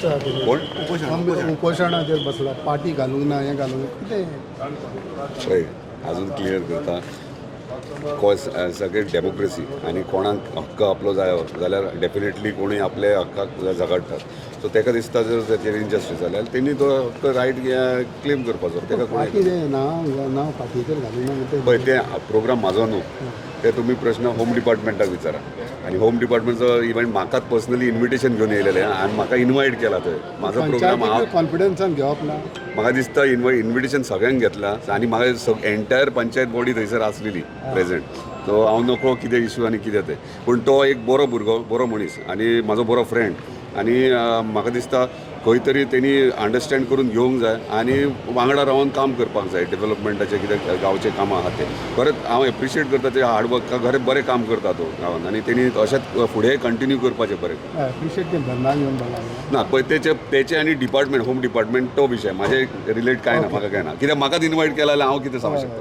चर्चा आहा. कोण? उपोशणाचेर बसला, पार्टी घालूंक ना, हें घालूंक ना, कितें? पळय, अजून क्लियर करता. सगळे डेमोक्रेसी आनी कोणाक हक्क आपलो जायो जाल्यार डेफिनेटली कोणूय आपल्या हक्काक झगडटात. सो ताका दिसता जर ताचेर इनजस्टीस जाल्यार तेणी तो हक्क, रायट क्लेम करपाचो ताका कोणी. पार्टी तें नांव नांव पार्टीचेर घालूंक ना म्हणटा. पळय, ते प्रोग्राम म्हाजो न्हू. ते तुमी प्रश्न होम डिपार्टमेंटाक विचारा आनी होम डिपार्टमेंटचो इव्हन म्हाकाच पर्सनली इन्विटेशन घेवन येयलेलें आनी म्हाका इनवायट केला थंय. म्हाजो प्रोग्राम हांव पंचायतीक कॉन्फिडन्सान घेवप ना. म्हाका दिसता इन्विटेशन सगळ्यांक घेतला आनी म्हाका एंटायर पंचायत बॉडी थंयसर आसलेली प्रेझेंट. सो हांव नकळो कितें इशू आनी कितें तें, पूण तो एक बरो भुरगो, बरो मनीस आनी म्हाजो बरो फ्रेंड आनी म्हाका दिसता खंय तरी तेणी अंडरस्टँड करून घेवंक जाय आनी वांगडा रावन काम करपाक जाय. डेव्हलपमेंटाचें कितें गांवचें कामां आहा तें खरेंच हांव एप्रिशिएट करता. ते हार्डवर्क खरें बरें काम करता तो गांवान आनी तेणी अशेंच फुडें कंटिन्यू करपाचें बरें. एप्रिशिएट तें धरणाक येवन बरला. ना, पळय, तेचे तेचे आनी डिपार्टमेंट, होम डिपार्टमेंट, तो विशय म्हाजे रिलेट काय ना. म्हाका काय ना, कित्याक म्हाकाच इनवायट केला जाल्यार हांव कितें सांगूंक शकता?